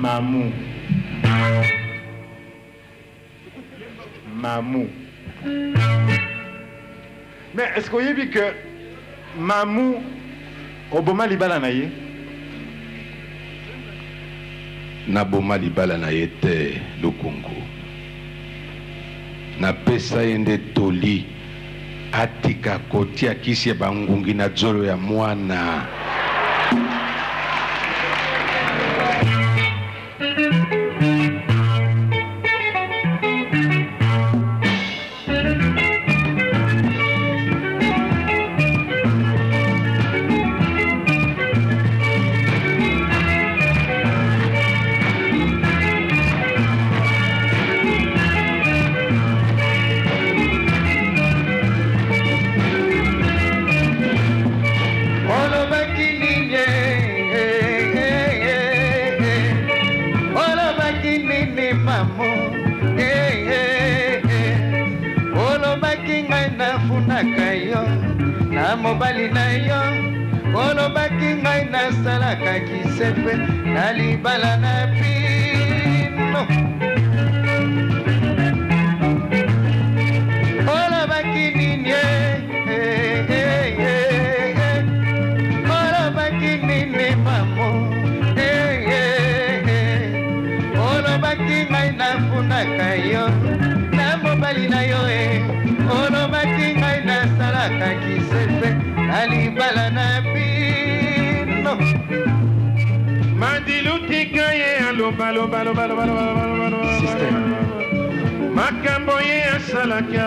Mamu. Mamu. Mais est-ce que oyebi que Mamu oboma libala na ye? Naboma libala na ye te Lukunku. Napesa ye nde toli atika kotia kisi ya bangungi na zolo ya mwana. Olobaki nini olobaki nini mamu olobaki ngai nafunaka yo na mobali na yo olobaki ngai nasalaka kisefe na libala na bino olobaki nini olobaki nini mamu olobaki ngai nafunaka yo na mobali na yo e olobaki ngai nasalaka kisefe na libala na bino Madilu tika ye alobalobalobalobalobalobaloba makambo ye asalaka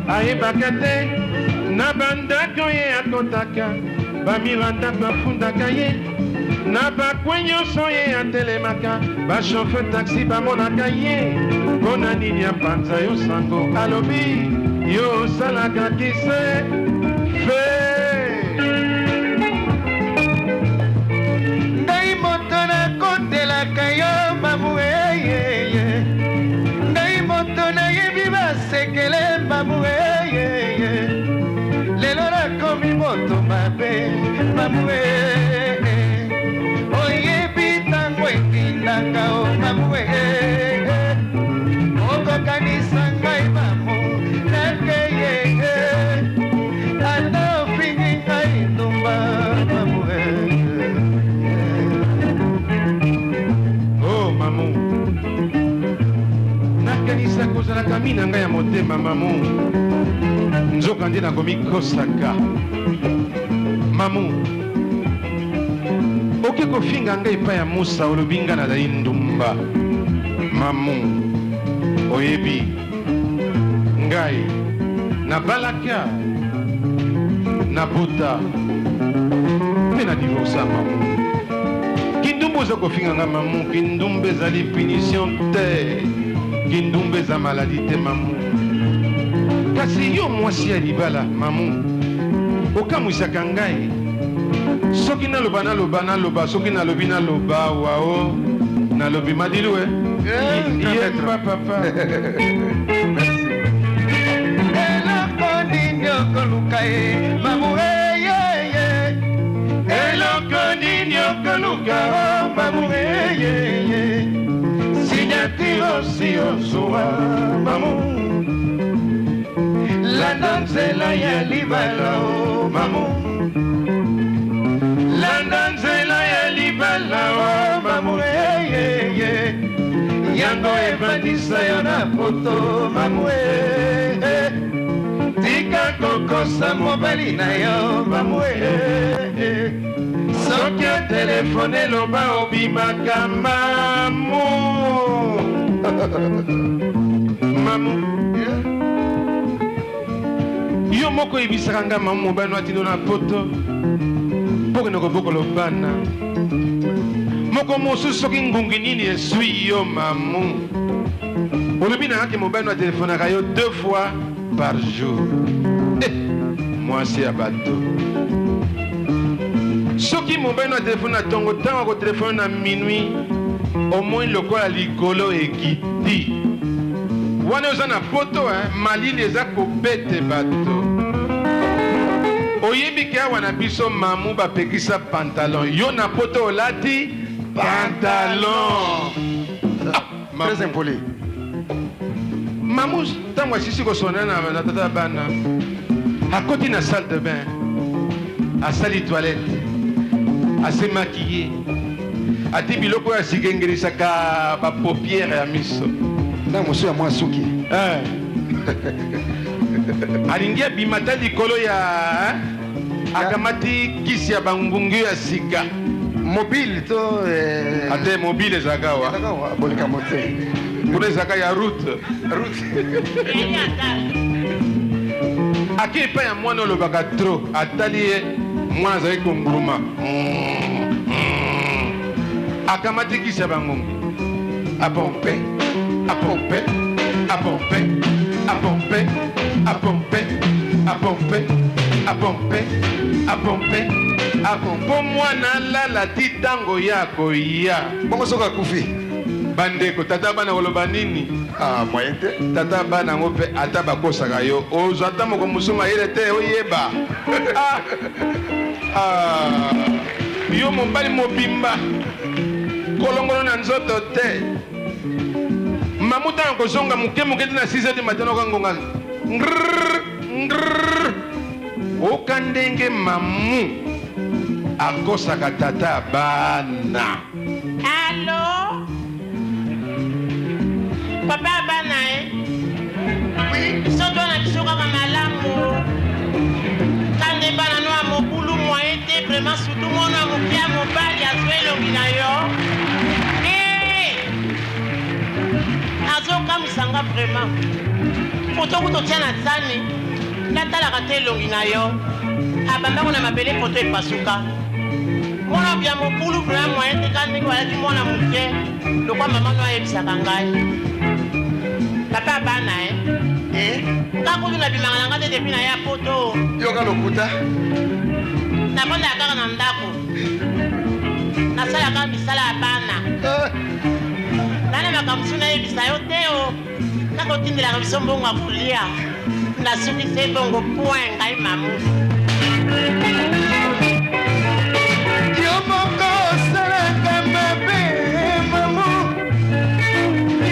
ayebaka te na bandako ye akotaka bamiranda bafundaka ye na bakwe nyonso ye atelemaka bachauffeur taxi bamonaka ye mpo na nini apanza yo sango alobi yo osalaka kise fe ngai moto nakotelaka yo mamu eyeye ngai moto nayebi basekele mamu eyeye lelo nakomi moto mabe mamu eye oyebi ntango etindaka o mamu eye okokanisa ngai mamu nakeye ata ofingi ngai ndumba mamu eye. Oh mamu, nakanisa kozalaka mi na ngai ya motema mamu, nzoka nde nakomikosaka mamu. Oke kofinga ngai epai ya Musa, olobi ngai nazali ndumba mamu. Oyebi ngai nabalaka, nabota mpe na divorsa mamu. Kindumba oza kofinga nga mamu, kindumba ezali punition te, kindumba eza maladi te mamu. Kasi yo mwasi ya libala mamu, okamwisaka ngai. Soki naloba naloba naloba, soki nalobi naloba wao, nalobi madilu e yemba papa. Eloko nini okoluka ye mamu eyeye, eloko nini okoluka o mamu eyeye, signature osi ozwa mamu, landa nzela ya libala o mamu, landa nzela ya libala o mamu eyeye, yango evandisa yo na poto mamu e, tika kokosa mobali na yo mamu e, soki otelefone eloba obimaka mamu. Mamu, yo moko oyebisaka nga mamu, mobali no atindo na poto mpo kende kobokola bana moko mosusu. Soki ngungi nini eswi yo mamu, olobi na ngaki mobali no atelefonaka yo 2 fois par jour. Eh, mwasi ya bato, soki mobali no atelefone na ntongo, ntango akotelefone na minuit, omoni lokola likolo ekiti. Wana oza na poto eh, malili eza kobete bato. Oyebi ke awa na biso mamu bapekisa pantalon, yo na poto olati Pantalon. Ah, très impoli. Mamu ntango asisi kosona na tata ya bana, akoti na salle de bain, asali toilette, asemaki ye, ati biloko oyo asikengelisaka bapaupiere ya miso na mosu ya mwa suki. Eh. Alingi abima ata likolo ya akamati kisi ya bangungi ya sika. Mobile to eh... ate mobile ezalaka wa bolikambo te, kuna ezalaka ya route. Ake epai ya mwana olobaka trop, atali ye, mwana azali konguluma, akamati kisi ya bangungi, apompe, apompe, apompe, apompe, apompe, apompe, apompe, apompe, apompe, mwana alala ti ntango ya koya. Bongo soki akufi? Bandeko, tata bana koloba nini? Ah, moyen te. Tata bana yango mpe ata bakosaka yo, ozwa ata moko mosusu mayele te oyeba. Ah, ah, yo mobali mobimba kolongono na nzoto te. Mamu ntango kozonga moke moke te na 6 heures du matin, oka ngonga ngrrr ngrrr, oka ndenge mamu akosaka tata bana. Allo, papa ya bana e? Oui. Biso to na biso kaka malamu. Kande bana no ya mobulu moyen te vraiment, surtout mwana ya moke ya mobali azwa elongi na yo. Eh! Azokamwisa nga vraiment. Foto kutu otia na sani, natalaka te elongi na yo. Abambako na mabele, foto epasuka. Mwana ya mobulu vraiment moyen te, kaka ndenge walaki mwana moke lokwa mama no ayebisaka ngai. Papa ya bana e? Eh? Nga kutu nabimaka na nga te depuis na ya poto. Yoka lokuta. Navandaka kaka na ndako, nasalaka misala ya bana. Eh. Nana makambo mosusu nayebisa yo te, o kaka otindelaka biso mbongo ya kolia. Nasukisi ebongo point, ngai mamu. Yo moko osalaka mabe mamu,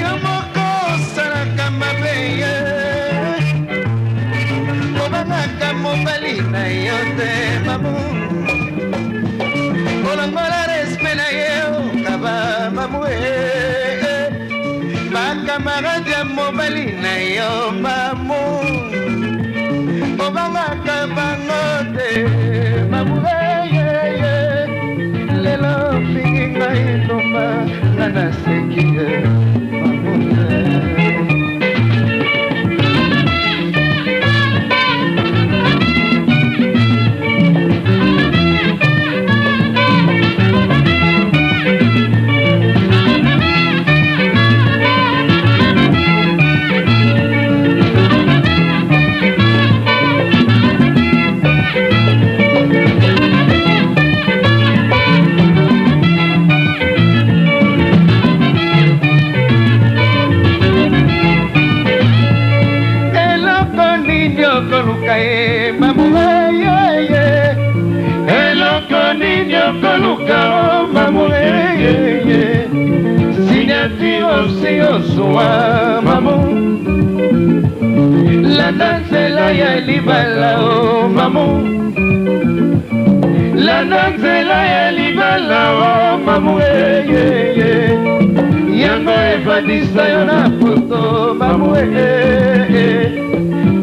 yo moko osalaka mabe, obangaka mobali na yo te mamu, olongola respect na ye, okaba mamu e bakamarade ya mobali na yo mamu, obangaka bango te mamu eyeye. Lelo ofingi ngai ndumba, nga naseki ye mamu te. Eloko nini okoluka ye mamu eyeye? Eloko nini okoluka o mamu eyeye? Signature osi ozwa mamu, landa nzela ya libala o mamu, landa nzela ya libala o mamu eyeye. Yango evandisa yo na poto mamu ee.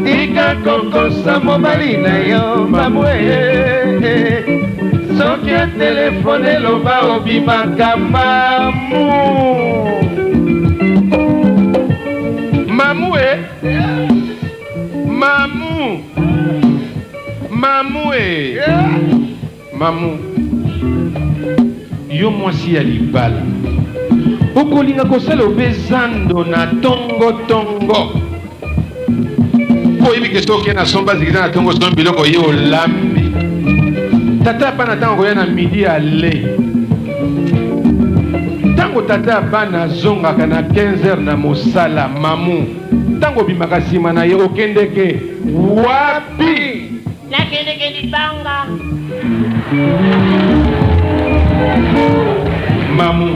Tika kokosa mobali na yo mamu ee. Soki telefone eloba obimaka mamu. Mamu e, mamu, mamu e, mamu, yo mwasi ya libala okolinga kosala obe zando na tongo-tongo, mpo oyebi ke soki na somba zikiza na tongo, sombi biloko ye olambi, tata bana ntango koya na midi ale. Ntango tata ya bana azongaka na 15 heures na mosala, mamu, ntango obimaka nsima na ye, okendeke wapi? Nakendeke libanga. Mamu,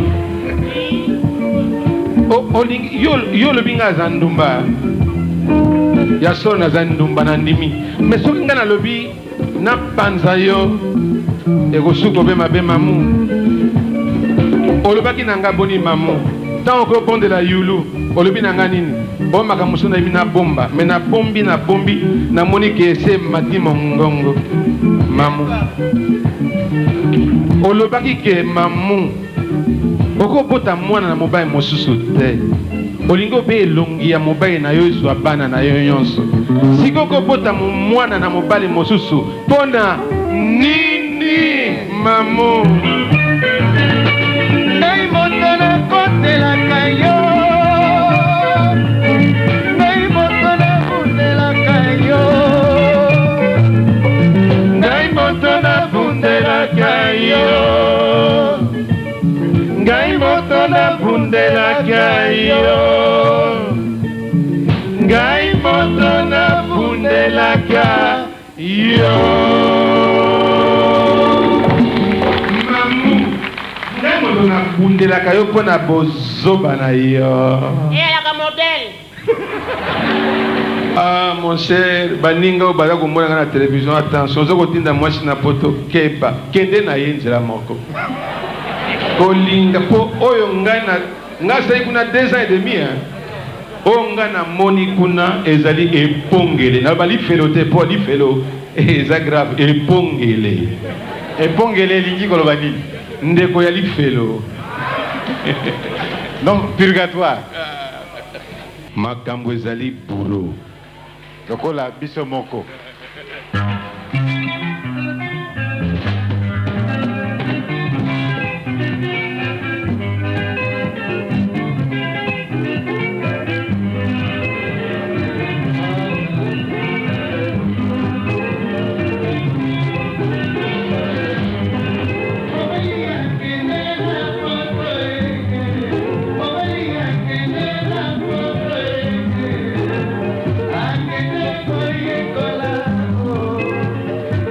olingi yo olobi nga aza ndumba ya solo, naza ndumba na ndimi, mais soki nga nalobi napanza yo ekosuka obe mabe. Mamu, olobaki na nga boni? Mamu, ntango okobondela yulu, olobi na nga nini? O makambo mosusu nayebi nabomba, mais nabombi, nabombi, namoni ke ese mati mongongo. Mamu, olobaki ke mamu okobota mwana na mobali mosusu te, olingi obe elongi ya mobali na yo ezwa bana na yo nyonso. Sikoyo okobota mwana na mobali mosusu mpo na nini, mamu? Ngai moto nakotelaka yo, ngai moto nabundelaka yo, ngai moto nabundelaka yo, ngai moto nabundelaka yo, ngai moto nabundelaka yo. Mamu, ngai moto nabundelaka yo mpo na bozoba na yo. Eyalaka modèle. Ah mon cher, baninga oyo baza komona nga na télévision, attention, oza kotinda mwasi na poto, keba, kende na ye nzela moko kolinga, mpo oyo ngai na ngai asali kuna 2 ans et demi, hein. Oyo ngai namoni kuna ezali epongele, naloba lifelo te mpo lifelo eza grave, epongele. Epongele elingi koloba nini? Ndeko ya lifelo. Donc purgatoire. Makambo ezali boulot. Lokola biso moko.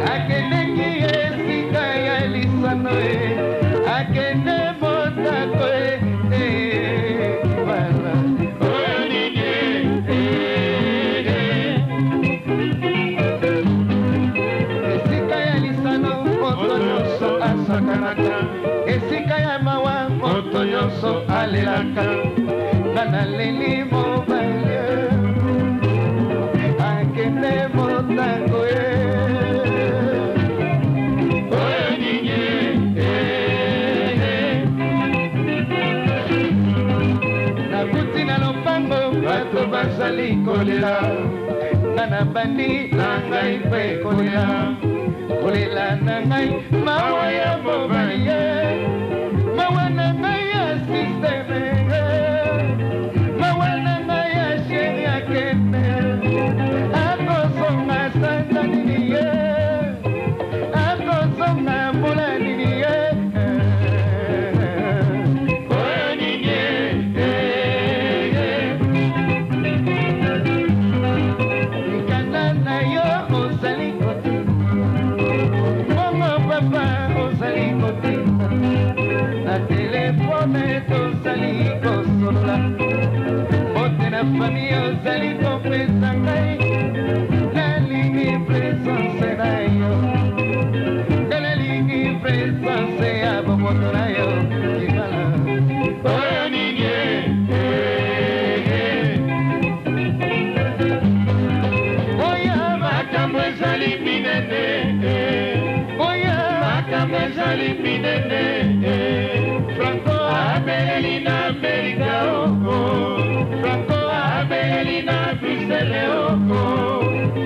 Akendeki esika ya lisano e, akende motako e, bala. Oyo nini? Esika ya lisano, moto nyonso asakanaka, esika ya mawa, moto nyonso alelaka. Nga naleli mobali akende motango e. Oyo nini? Nakuti na lopango bato bazali kolela, nga na bandi na ngai mpe kolela, kolela na ngai mawa ya mobali ye, mawa na ngai ya système, mawa na ngai ya chéri akende, akozonga sanza nini ye, akozonga mbula nini ye. Oyo nini? Mikanda na yo ozali kotinda, bongo papa ozali kotinda na telefone, tozali kosolola, mbote na famille ozali kopesa ngai, nalingi présence na yo, nga nalingi présence ya bomoto na yo kibala. Oyo nini? Oya. Makambo ezali minene. Oya. Makambo ezali minene. Franco. Abeleli na Amerika oko. Franco. Abeleli na Bruxelles oko.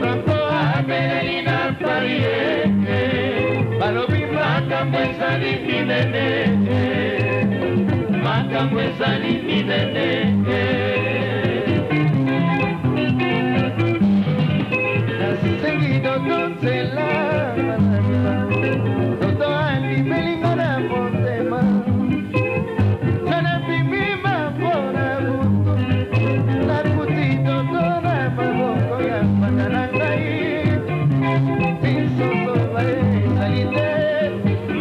Franco. Abeleli na Paris. Balobi. Makambo ezali minene, makambo ezali minene. Nasengi dodo nzela, dodo andimelinga na motema, nga nabimi mpo na butu, nakuti dodo na maboko ya paka na ngai, bisoso ezali te.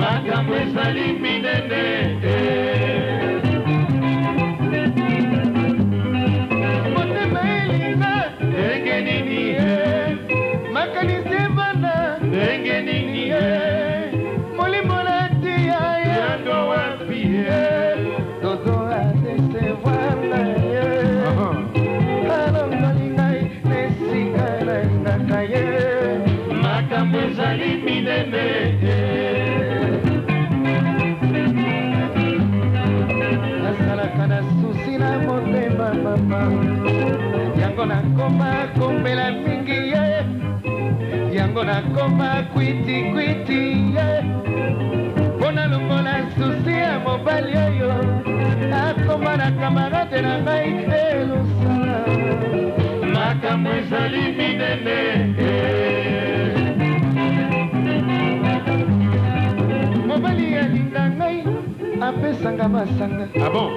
Makambo ezali minene. Nakoma komela mingi ye, yango nakoma kwiti kwiti ye, mpo nalongola susi ya mobali oyo akoma na kamarade na ngai elosala. Makambo ezali minene. Mobali alinga ngai, apesanga masanga. Ah bon?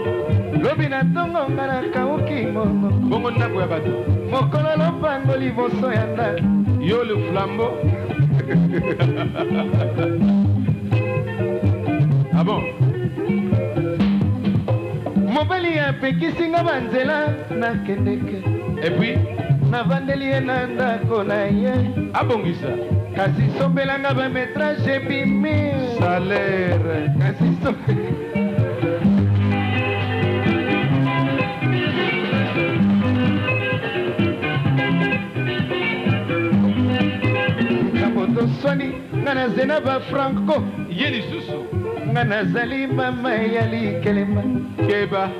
Lobi na ntongo nga nakauki mongo. Bongo ndako ya bato. Mokolo lopango liboso ya ndako. Yo le flambeau. Ah bon? Mobali apekisi nga banzela nakendeke. Et puis? Navandeli ye na ndako na ye. Abongisa. Kasi sombelanga ba métrage ebimi. Salaire. Kasi likambo toswani nga nazena ba franco. Ye lisusu. Nga nazali mama ya likelemba. Keba.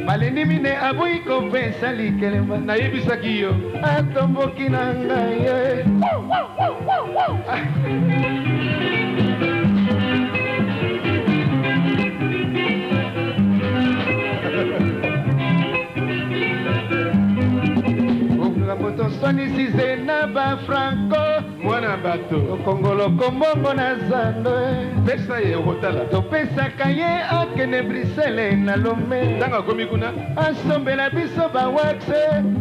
Balendi mine aboyi kopesa likelemba. Nayebisaki yo. Atomboki na ngai ye. Likambo toswanisi zena ba franco. Mwana bato. Tokongoloko mbongo na zando. Pesa ye okotala. Topesaka ye akende Bruxelles na Lome. Ntango akomi kuna. Asombela biso ba wax.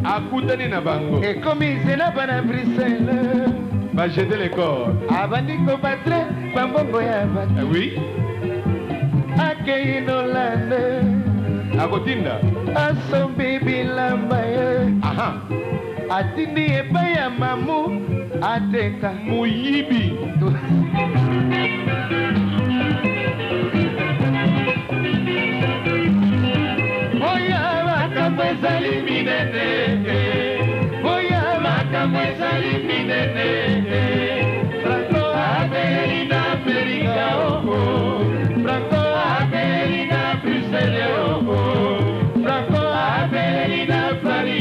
Akutani na bango. Ekomi zela bana Bruxelles. Ba jeter le corps. Abandi kobatre bambongo ya bato. Oui. Akei Nolande. Akotinda. Asombi bilamba ye. Aha. Atindi epai ya mamu ateka. Moyibi. Oya makambo ezali minene. Oya makambo ezali minene. Franco abeli na Amerika oh. Franco abeli na Bruxelles oh. Franco abeli na Paris.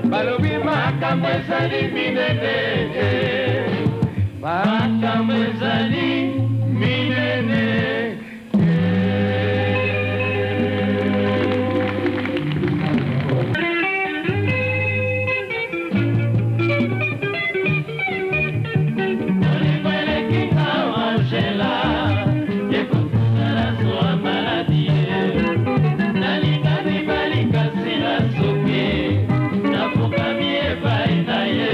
Balobi makambo ezali minene. Makambo ezali minene. Bolingo eleki nga Angela, ekokutana zwa maladi ye. Nalinga mibali kasi nasuki, nafukami epai na ye.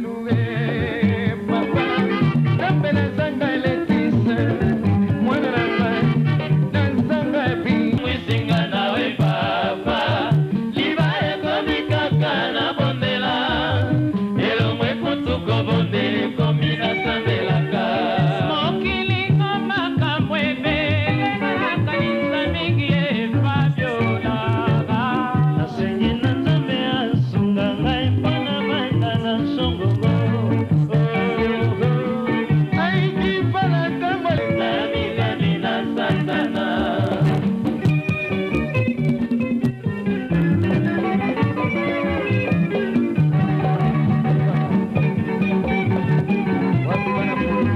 Lue papa Nzambe nazanga Letise mwana na ngai nazanga bi Mwisinga nawe papa liba ekomi kaka na bondela elongwe kutu kobondela ekomi nasambelaka. Mokili ngo makambo ebele nakanisa mingi e Fabiola. Nasengi na Nzambe asunga ngai mpo na banda na nsongongo. Aiki mpala ntango Namikami na Satana. Wapi bana pulu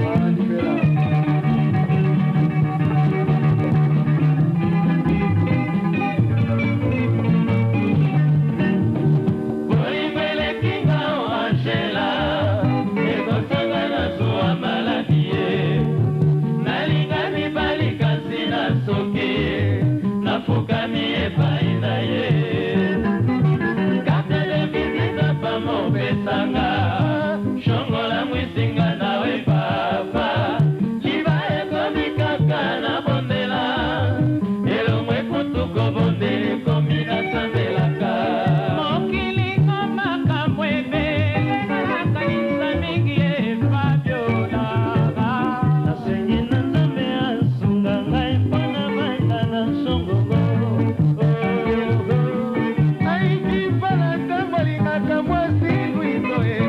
Ah, libela. Bolingo eleki nga o Angela, ekosanga nazwa maladi ye. Nalinga mibali kasi nasoki, nafukami epai na ye. Carte de visite pamba opesanga, shongola mwisinga nawe papa. Liba ekomi kaka nabondela, elongwe kutu kobondela ekomi nasambelaka. Mokili ngo makambo ebele nakanisa mingi e Fabiola. Nasengi na Nzambe asunga ngai mpo na banda na nsongongo. Aiki mpala ntango alingaka mwasi Luizo e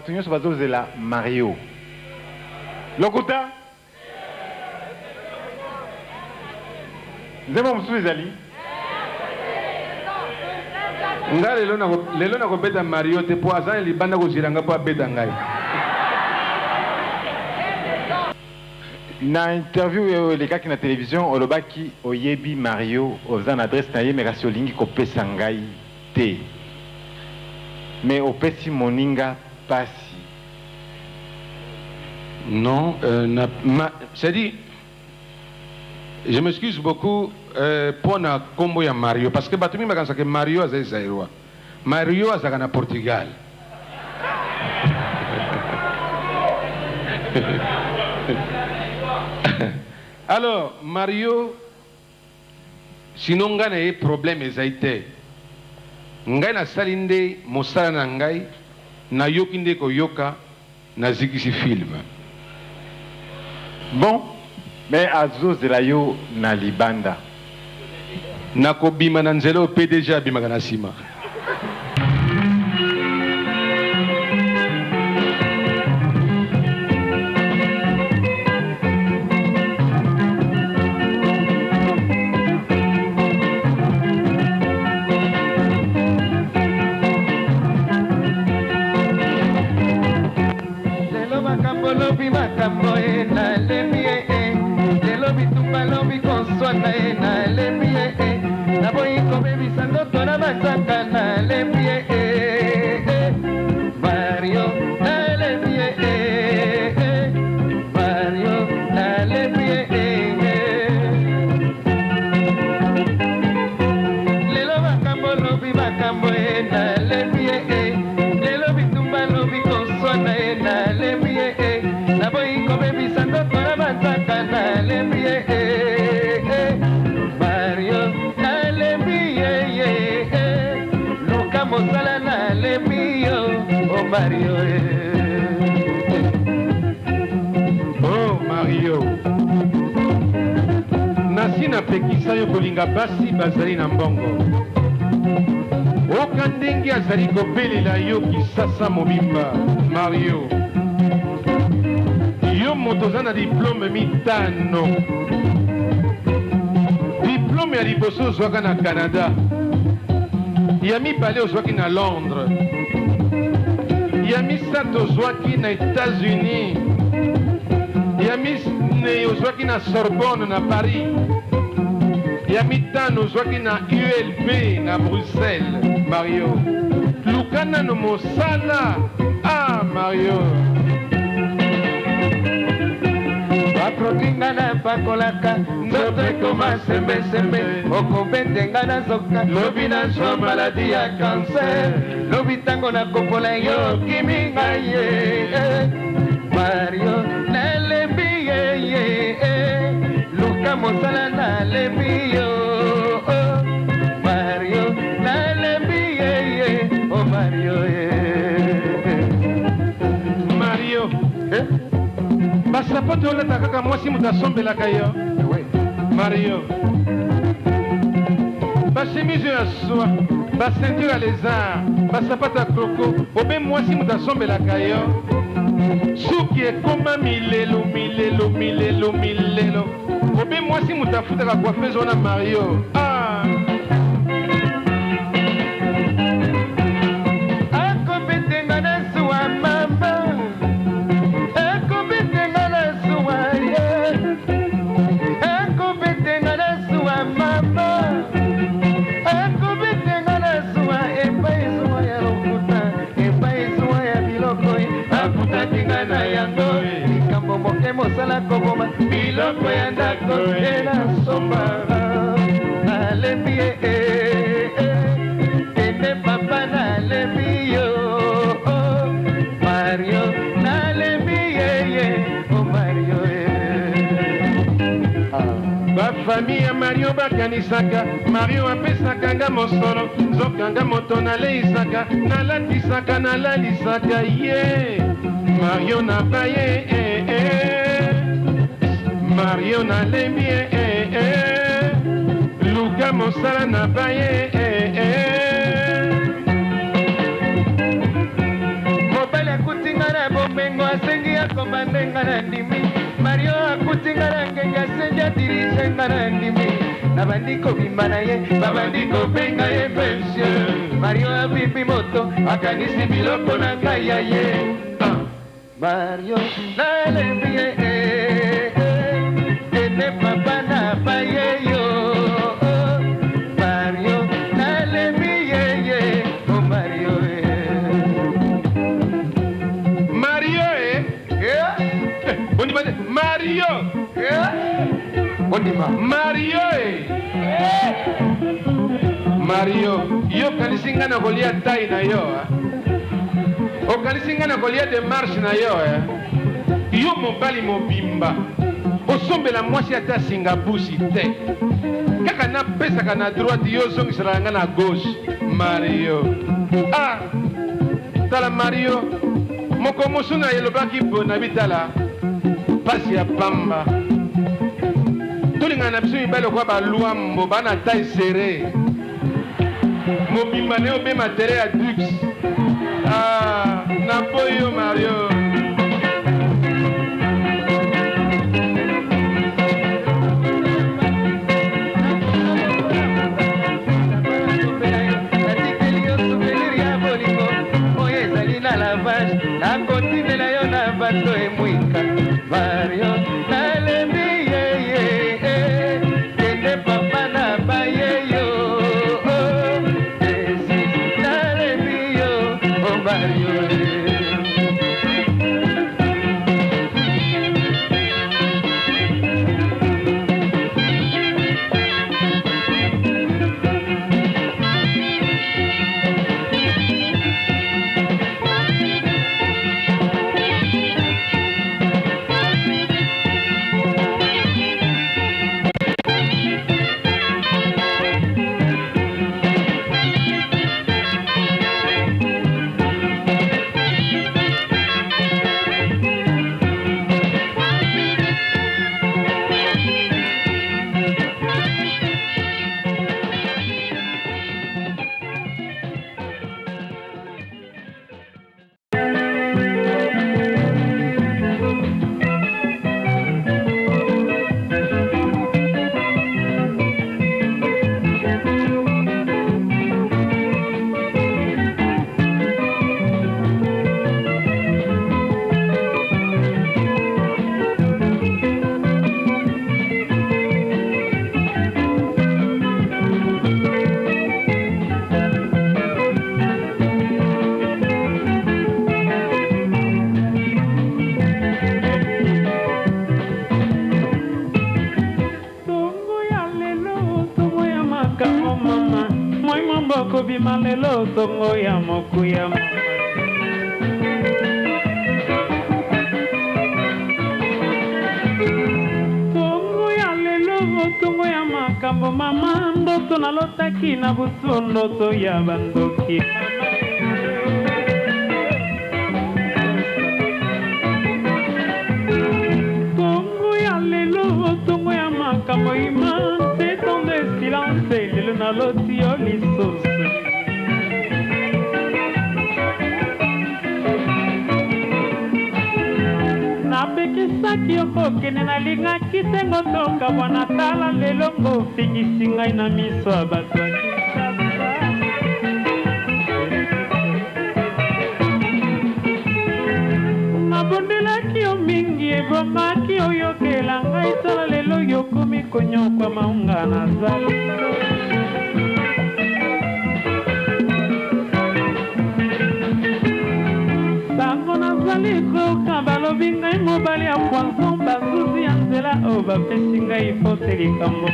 Bato nyonso bazozela Mario. Lokuta? Nzembo mosusu ezali? Nga lelo nako lelo nakobeta Mario te po aza na libanda kozela nga po abeta ngai. Na interview oyo elekaki na television olobaki oyebi Mario oza na adresse na ye mais kasi olingi kopesa ngai te mais opesi moninga pasi. Non euh, na ma c'est à dire je m'excuse beaucoup euh, pona kombo ya Mario parce que bato mingi bakanisaka que Mario azali Zairois. Mario azalaka na Portugal. Alors Mario sinon ngai na ye problème ezali te. Ngai nasali nde mosala na ngai, nayoki nde koyoka, nazikisi film. Bon mais azozela yo na libanda. Nakobima na nzela oyo PDG abimaka na sima. Lelo makambo lobi makambo e nalembi ye e lelo bitumba lobi koswana e nalembi ye e naboyi kobebisa nzoto na manzaka nalembi ye e e Mario nalembi ye e e Mario nalembi ye e e Lelo makambo lobi makambo e nalembi ye e lelo bitumba lobi koswana e nalembi ye e naboyi kobebisa nzoto na manzaka nalembi ye e e Mario nalembi ye ye e luka mosala nalembi yo o Mario e Oh Mario, nasi napekisa yo kolinga basi bazali na mbongo. Oka ndenge azali kobelela yo Kisasa mobimba. Mario, yo moto oza na diplome mitano. Diplome ya liboso ozwaka na Canada, ya mibale ozwaki na Londres, ya misato ozwaki na Etats-Unis, ya minei ozwaki na Sorbonne na Paris, ya mitano ozwaki na ULB na Bruxelles. Mario, luka nano mosala. Ah Mario. Baproduit nga napakolaka nzoto ekoma sembesembe okobete nga nazoka lobi nazwa maladi ya kanser lobi ntango nakopola yo okimi ngai ye eh. Mario nalembi ye ye eh. Luka mosala nalembi yo oh. Mario nalembi ye ye oh Mario ye Mario, eh? Basapato olata kaka mwasi moto asombelaka yo. Mario, bachemise ya soie, baceinture ya lézard, basapato ya croco, obe mwasi moto asombelaka yo. Suki ekoma milelo milelo milelo milelo, obe mwasi moto afutaka coiffeuse wana. Mario, ah. Akobetenga na zuwa mama, akobetenga na zuwa ye, akobetenga na zuwa mama, akobetenga na zuwa epai zuwa ya lokuta, epai zuwa ya biloko ye akutaki nga na yango likambo moke mosala koboma biloko ya ndako e nasomba nalembi ye e kende papa nalembi yo oh, Mario nalembi ye ye oh Mario ye. Bafamille ya Mario bakanisaka Mario apesaka nga mosolo, nzokanga moto naleisaka, nalatisaka, nalalisaka ye. Mario nabaye eh, eh. Mario nalembi eh, eh, eh. Luka mosala nabaye eh, eh. Mobali akuti asengi akomande nga na ndimi. Mario akuti nga na ngenge asengi adirige nga na ndimi. Nabandi kobima na ye, babandi kobenga ye monsieur. Mario abimbi moto, akanisi biloko na ngai ya ye. Ah. Mario nalembi ye, eh, eh, kende papa na baye yo. Oh, Mario nalembi ye, ye, oh Mario, eh. Mario eh? Yeah. Eh, bondima te Mario. Yeah. Bondima. Mario eh? Mario, yo okanisi ngai na kolia tai na yo eh? Okanisi ngai na kolia demarche na yo eh? Yo mobali mobimba osombela mwasi ata singa busi te, kaka napesaka na droite, yo ozongiselaka ngai na gauche. Mario, ah, tala Mario, moko mosusu na elobaki boye na bitala pasi ya pamba. Tolingana na biso mibali lokola balwambo bana taille serré, mobimba na yo obema tere ya dux. Ah, naboyi yo Mario. Natikeli yo souvenir ya bolingo oyo ezali na lavage, nakotindela yo na bato emwika. Mario nalembi ye, ye, kende papa na baye yo. Oh, esi nalembi yo, oh Mario, eh. Tongo ya lelo, tongo ya makambo mama, moi mamboko bima lelo, tongo ya mokuya mama. Tongo ya lelo, tongo ya makambo mama, ndoto nalotaki na butu, ndoto ya bandoki mama. Tongo ya lelo, tongo ya makambo ima, sept ans de silence, lelo naloti yo lisusu. Napekisaki yo kokende, nalingaki te ngotoka bwana, tala lelo ngofingisi ngai na miso ya bato ya Kinshasa. Nabondelaki yo mingi, ebongaki oyokela ngai, tala lelo yokomi konyokwama unga nazali. Sango nazali koyoka balobi ngai mobali ya poison, bazuzi ya nzela oyo bapesi ngai fote likambo.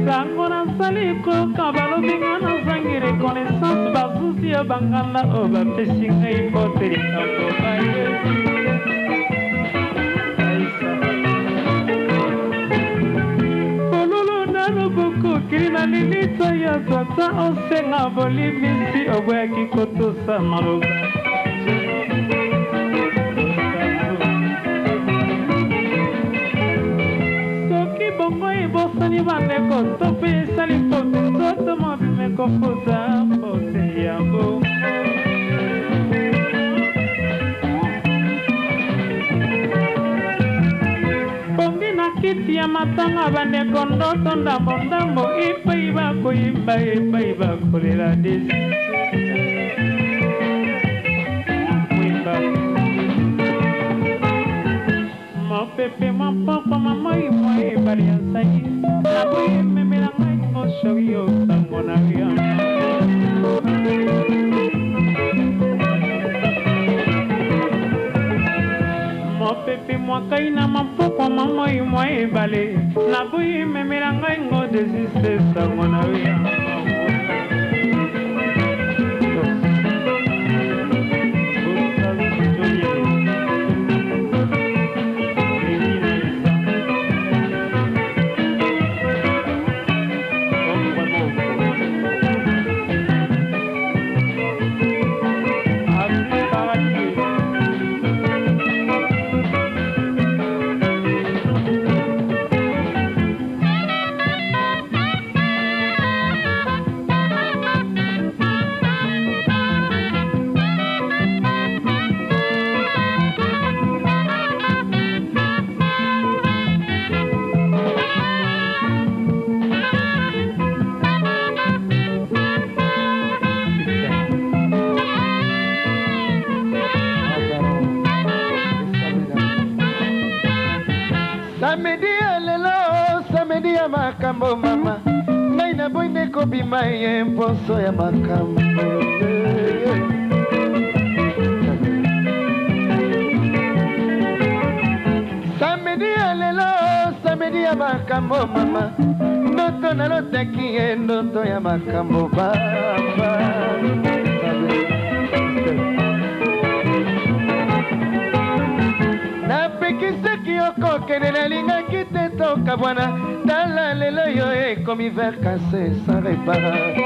Sango nazali koyoka balobi ngai nazangi reconnaissance, bazuzi ya banganda oyo bapesi ngai fote likambo bayebi. Fololo na loboko okili na lilita ya tata, osenga bolimbisi, oboyaki kotosa maloba. Soki bongo ebosani bandeko, to mpe esali mpote nzoto mobima. nakofuta mpote ya bongo. Bongi na kiti ya matanga bandeko ndoto ndambo ndambo epai bakoyimba epai bakolela desi mopepe mwa mpokwa mwa moi mwa ebale ya nsai naboyi ememela ngai ngoshori yo sango na yo. Mopepe mwa kai na mapokwa mwa moi mwa ebale naboyi ememela ngai ngo desiste sango na yo. Samedi ya lelo, samedi ya makambo mama, ngai naboyi nde kobima ye mposo ya makambo. Samedi ya lelo, samedi ya makambo mama, ndoto nalotaki ye ndoto ya makambo baba. Napekisaki yo kokende, nalingaki te tokabwana, tala lelo yo ekomi verre cassé sans réparation.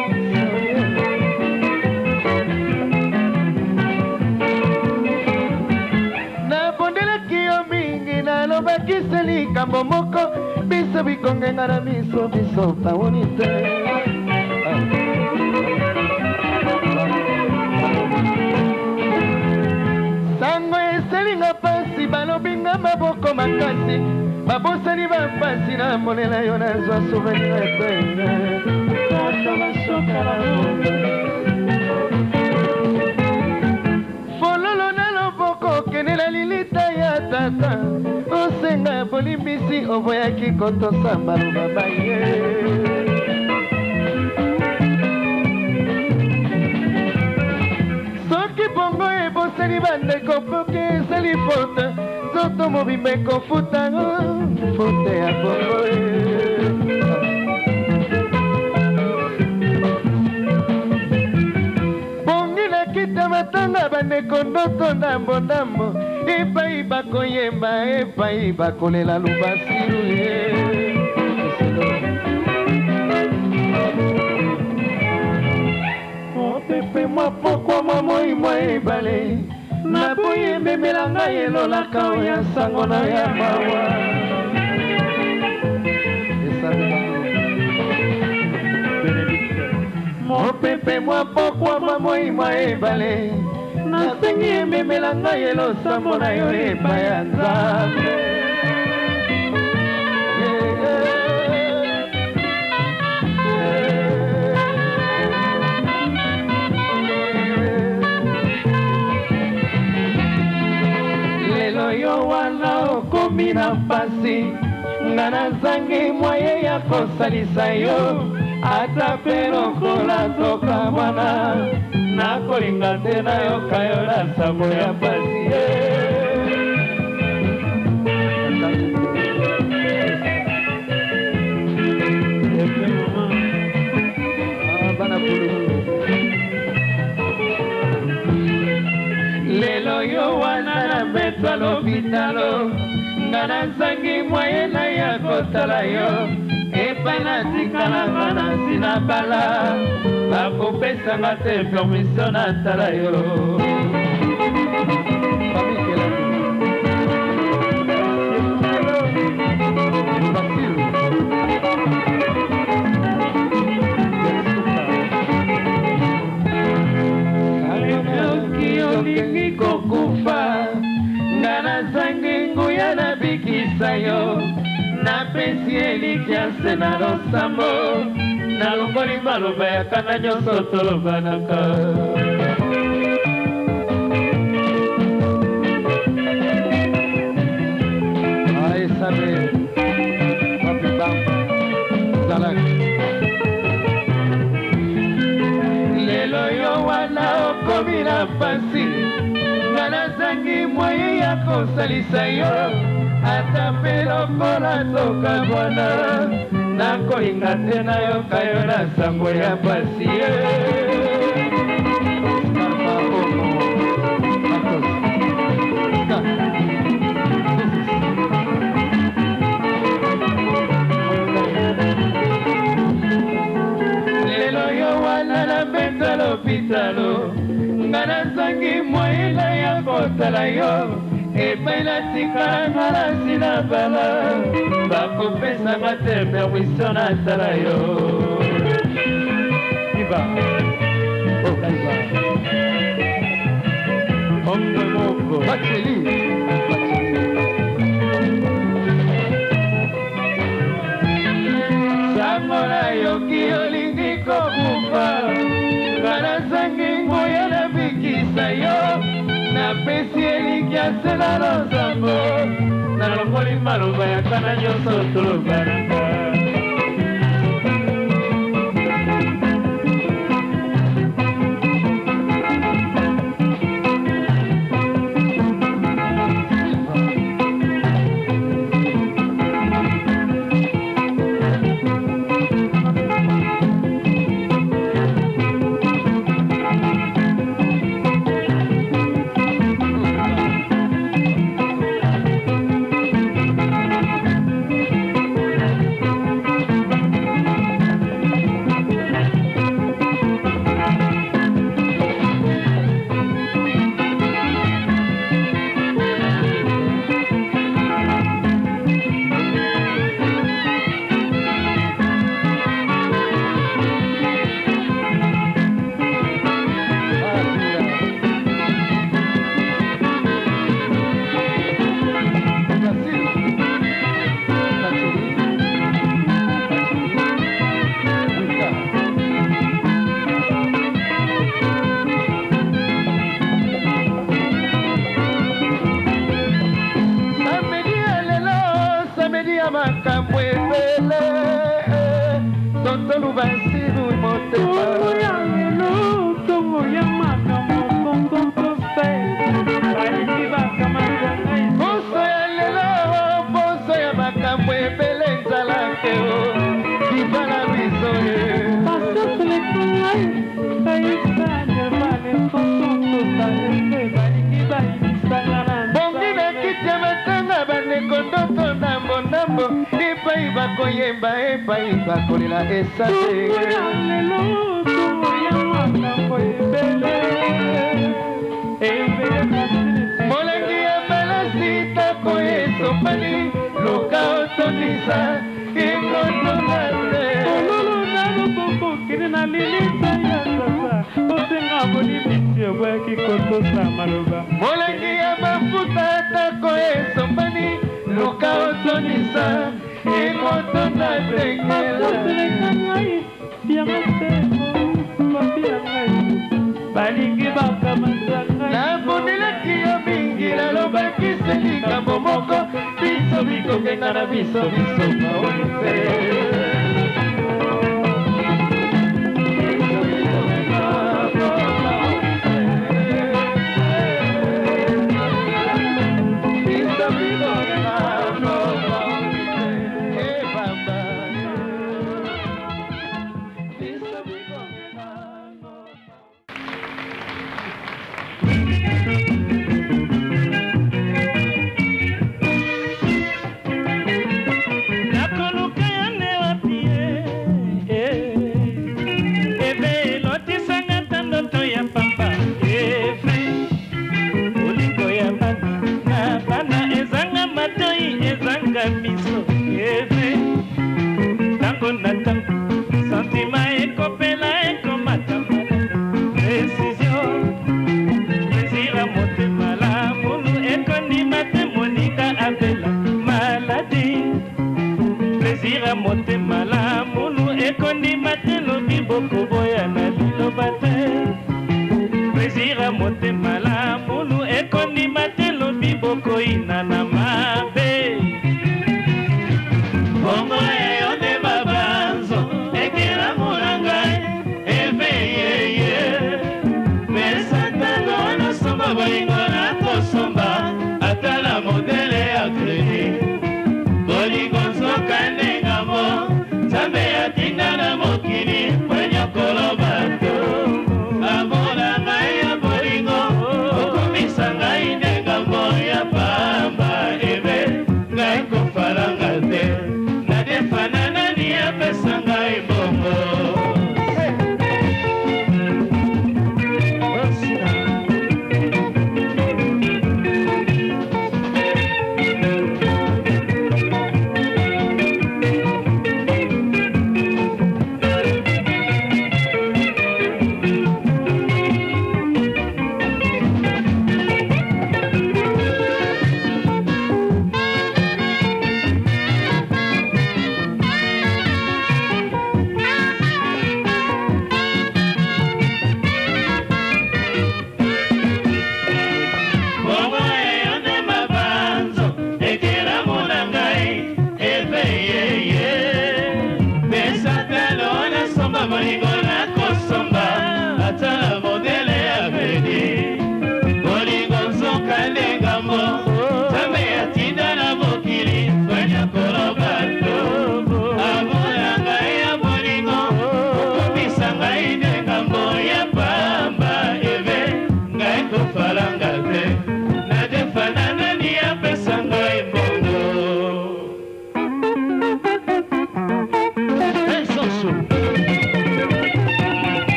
Nabondelaki yo mingi, nalobaki se likambo moko, biso bikongenga na miso, biso bawoni te. Sango eselinga pasi, balobinga maboko makasi, babosani bapasi, namonela yo nazwa souvenir te. Bato basoka bango fololo na loboko, okende na lilita ya tata, osenga bolimbisi, oboyaki kotosa maloba baye. Soki bongo ebosani bandeko, poke ezali faute, nzoto mobimba ekofuta faute ya bongo. Bongi na kita matanga bandeko ndoto ndambo ndambo, epai bakoyemba epai bakolela lubasiru ye. Mopepe mwa pokwa mwa moi mwa ebale, naboyi ememela ngai elolaka oya sango na ya mawa. Mopepe mwa pokwa mwa moi mwa ebale, nasengi ememela ngai elosambo na yo epai ya Nzambe. Lelo yo wana okomi na mpasi, nga nazangi mwaye ya kosalisa yo, ata mpe lokola tokabwana, nakolinga te nayoka yo na sango ya mpasi. Lelo yo wana na betwa lopitalo, nga nazangi mwaye na ya kotala yo, epai natikalanga na nsina bala, bakopesanga te permission natala yo. kokufa, nga nazangi nguya nabikisa yo. Napesi elikya se na losambo, nalongoli maloba ya kanda nyonso tolobanaka. Aesabe Papi Bamba Zalak. Lelo yo wana okomi na mpasi, nga nazangi mwaye ya kosalisa yo, ata mpe lokola tokabwana, nakolinga te nayoka yo na sango ya mpasi ye. Scarpa Omo Matos Scar. Lelo yo wana na mbeto lopitalo, nga nazangi moyena ya kotala yo, epai natikala nga nasi na bala, bakopesanga te permission natala yo. Viva. Oh Viva. Ombe moko. Bacheli. Bacheli. Sango nayoki olingi kokufa, nga nazangi nguya nabikisa yo, napesi elikya se na losambo, nalongoli maloba ya kana nyonso tolobanaka. Brasil. Bacheli. Bacheli. Wika. Samedi ya lelo, samedi ya makambo ebele, tonton Lubasiru motema. Tongo ya lelo, tongo ya makambo, tonton tosa, balingi bakamata ngai. Poso ya lelo, poso ya makambo ebele, nzalake o diva na biso ye. Basosoleka ngai kaisa nervale, tonton tosa ese, balingi bayimisanga na Bongi na kiti ya matanga, bandeko ndoto ndambo ndambo, epai bakoyemba, epai bakolela esa te. Tongo ya lelo, tongo ya makambo ebele ebele facilité. Molangi ya malasi tako esopani, luka otondisa ekotonda te. Ololo na loboko okende na lilita ya sasa, osenga bolimbisi, oboyaki kotosa maloba. Molangi ya mafuta tako esopani, luka otondisa ekotonda tekela. Akoseleka ngai yanga te, papi ya ngai, balingi bakamata ngai. Nabondelaki yo mingi, nalobaki se likambo moko, biso bikokenda na biso biso maoni te. Biso bikokenda maoni te, e bamba. Biso bikokenda. Nakoluka yo nde wapi?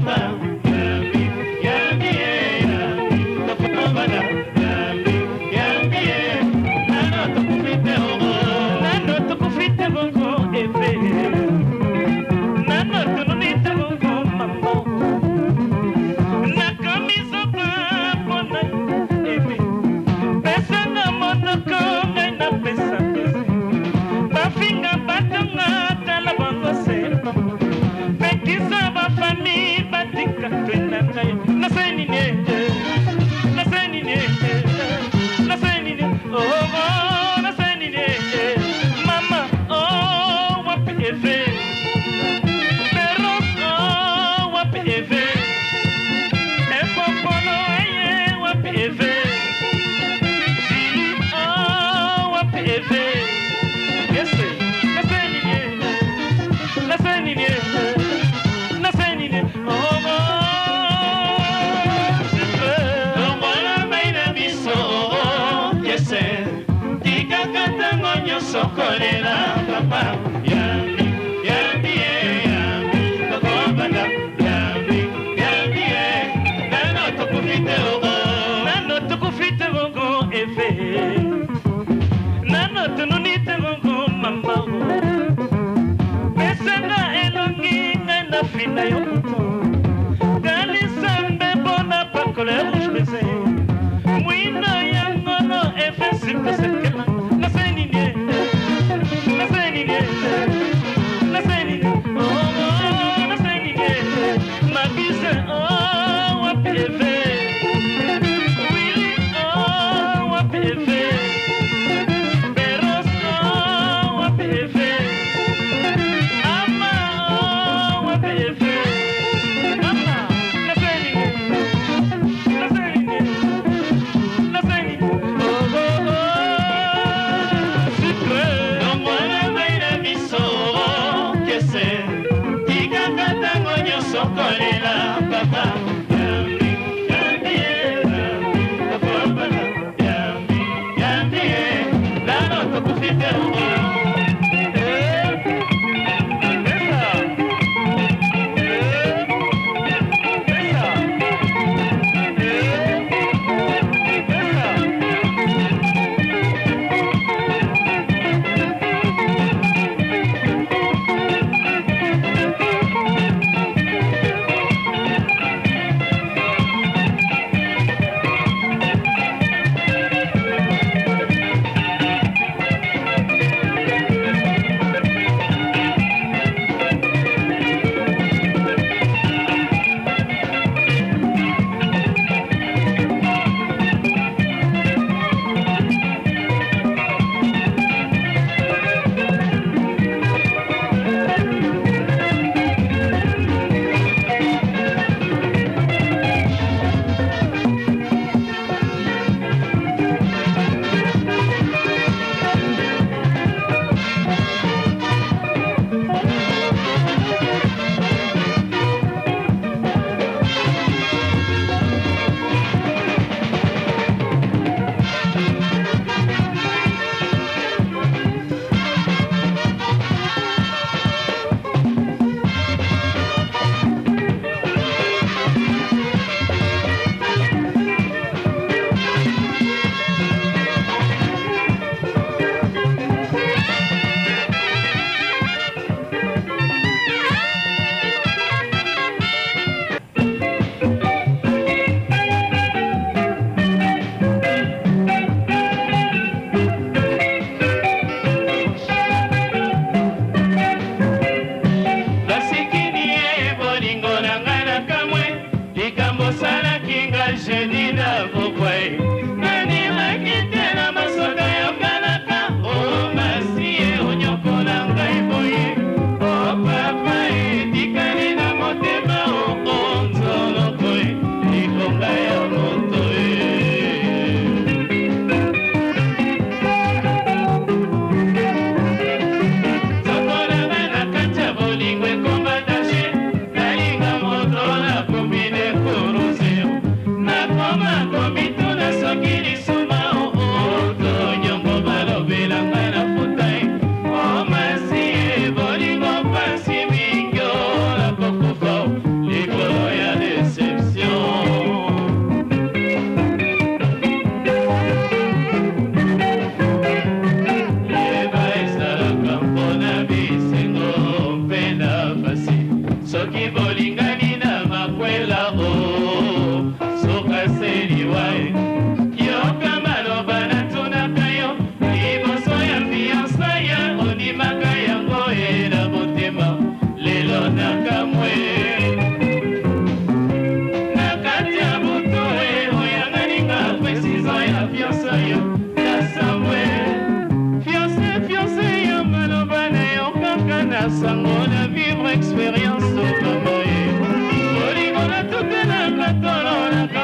papa. Yambi, yambi, yambi, tokobana. Yambi, yambi, nano tokufi te bongo. Nano tokufi te bongo, efe. Nano tononi te bongo, mama. Nakomi zoba mpona efe. Pesanga monoko ngai napesa pesa. Bafinga batonga tala bango se. Pekisa bafami batika twe na ngai. Nasali nini? Nasali nini? Nasali nini? Oh, oh, nasali nini? Mama, oh, wapi efe? Peros, oh, wapi efe? Epopolo, eye, wapi efe? Jili, oh, wapi efe? Yese, nasali nini? Nasali nini? Nasali nini? Oh, oh, Longola mai na biso kese, tikaka ntango nyonso kolela papa. Yambi, yambi, yambi, tokobanda. Yambi, yambi, nano tokufi te bongo. Nano tokufi te bongo efe. Nano tononi te bongo mama. Pesanga elongi ngai na fina yo moto. Kanisa mbebo na pakola ya rouge bese. Mwino ya ngono efe sikosekela. Nasali nini? Nasali nini? Nasali nini? Oh, oh, nasali nini? Mabise, oh, wapi efe? Willy, oh, wapi efe? Peros, oh, wapi efe? Ama, oh, wapi efe? Ama, nasali nini? Nasali nini? Nasali nini? Oh, oh, oh, sucre. Longola mai na biso kese, tikaka ntango nyonso kolela papa. Yambi, yambi, yambi, tokobana. Yambi, yambi, nano tokufi te bongo.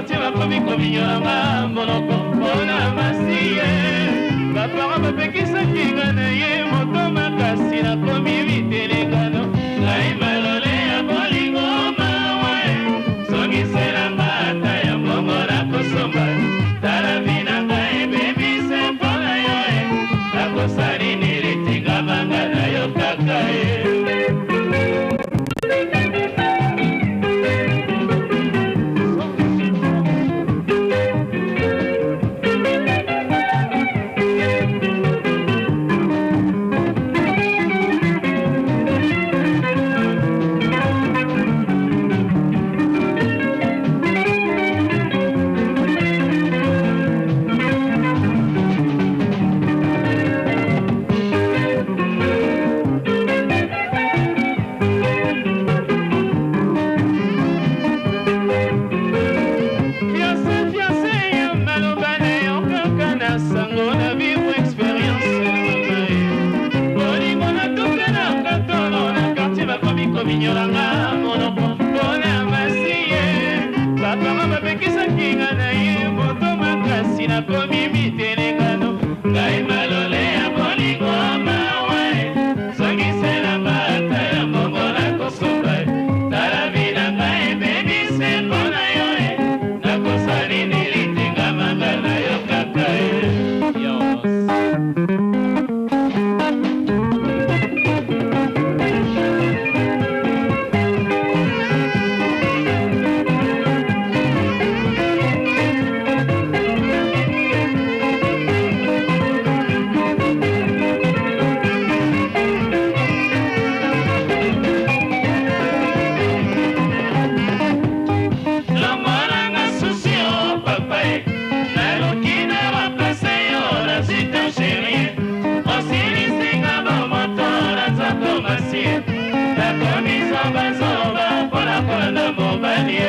quartier bakomi kominyola nga monoko mpona masiye. Bapara bapekisaki nga na ye moto makasi, nakomi bitelengano. Ngai malole ya bolingo mawe, songiselanga ata ya mbongo nakosomba. Tala vi na ngai ebebise mpo na yo e, nakosali nini tingamanga na yo kaka e. Fiancé, fiancé, ya maloba na yo kaka na sango na vivre expérience bolingo natukelaka tolo na quartier bakomi kominyolanga monoko mpona masiye. Bapara bapekisaki nga na ye moto makasi, nakomi mitelengano. Ngai malole ya bolingo mawe, songiselanga ata ya mbongo nakosomba. Tala vi na ngai ebebise mpo na yo e, nakosali nini tingamanga na yo kaka e. Longolanga susi o papa e, naluki na remplace yo nazwi to chérie. Osilisinga bomoto na nzoto masie, nakomi zobazoba mpona kolanda mobali e.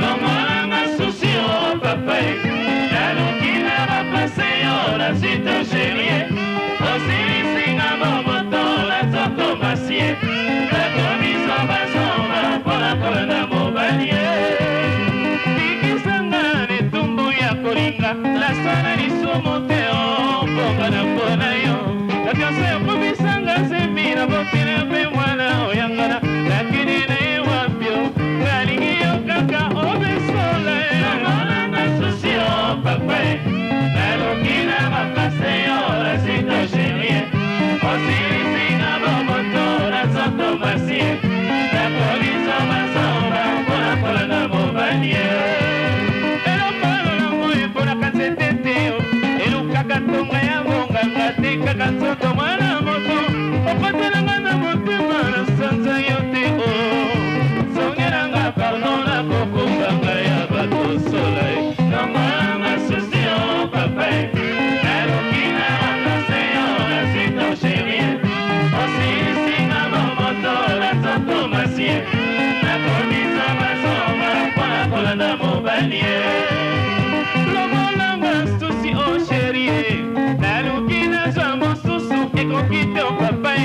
Longolanga susi o papa e, naluki na remplace yo nazwi to chérie. Osilisinga bomoto na nzoto masie, nakomi zobazoba mpona kolanda mobali e. Bikisanga na etumbu ya kolinga, lasana lisumu te ombonga na mpona yo. Na fianse okomisanga zemi na botele mpe mwana oyangana, nakende na ye wapio, nalingi yo kaka obesola. Longolanga susi o papa e, naluki na makase yo nazito chérie. Osilisinga bomoto na nzoto masie, nakomi zobazoba mpona kolanda mobali e. Eloko lolongo eponaka nzete te, elukaka ntonga ya monganga te, kaka nzoto mwana moto okotelanga na motema na sanza yo te o. Zongelanga pardon, nakokumbanga ya bato sola e. Longolanga susi o papa e, naluki na remplace yo nazito chérie. Osilisinga bomoto na nzoto masie, nakomi zobazoba mpona kolanda mobali e. Longolanga susi o chérie, naluki nazwa mosusu ekoki te o papa e.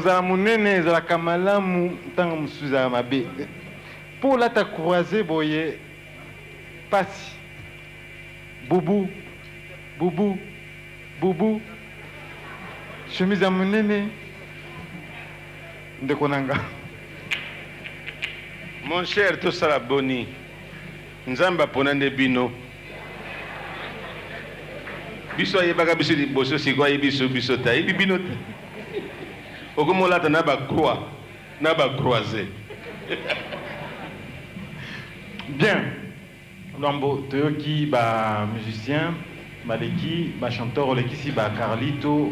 Kozala monene ezalaka malamu, ntango mosusu ezalaka mabe. Mpo olata croise boye pasi. Bubu bubu bubu chemise ya monene ndeko na nga. Mon cher tosala boni? Nzambe apona nde bino. Biso ayebaka biso liboso sikoyo ayebi biso biso te ayebi bino te. Okomi olata na ba croix na ba croise. Bien Luambo toyoki ba musiciens baleki ba chanteurs olekisi ba Carlito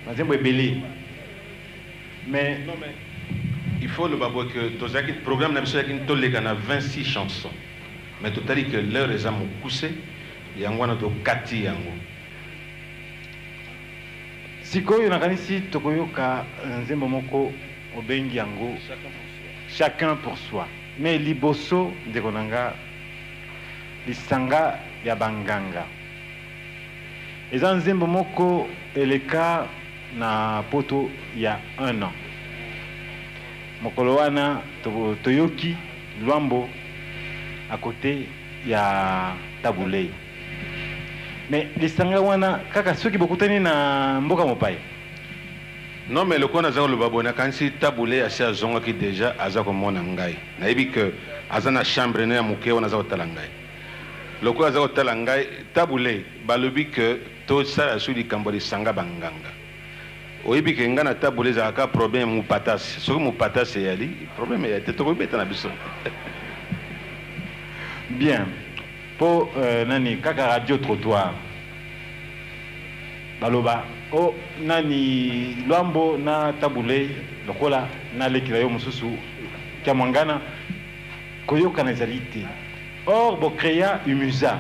ba nzembo ebele mais Non mais il faut loba boye que tozalaki programme na biso ezalaki toleka na 26 chansons mais totali que l'heure eza mokuse yango wana tokati yango. Sikoyo nakanisi tokoyoka nzembo moko obengi yango Chacun pour soi. Mais liboso ndeko na nga lisanga ya ba nganga eza nzembo moko eleka na poto ya un an mokolo wana toyoki Luambo à cote ya Tabu Ley mais lisanga wana kaka soki bokutani na mboka mopaya. Non mais lokola naza koloba boye nakanisi Tabu Ley asi azongaki dejà aza komona ngai nayebi que aza na chambre naye ya muke wana aza kotala ngai lokola aza kotala ngai Tabu Ley balobi que tosala lisusu likambo ya lisanga ba nganga oyebi que ngai na Tabu Ley ezalaka kaka problème ya mupatasi soki mupatasi eyali problème eyali te tokobeta na biso. Bien po nani kaka radio trottoir Baloba oh nani Luambo na Tabu Ley lokola na leki na yo mosusu Kiamwangana koyokana ezali te or bo crea UMUZA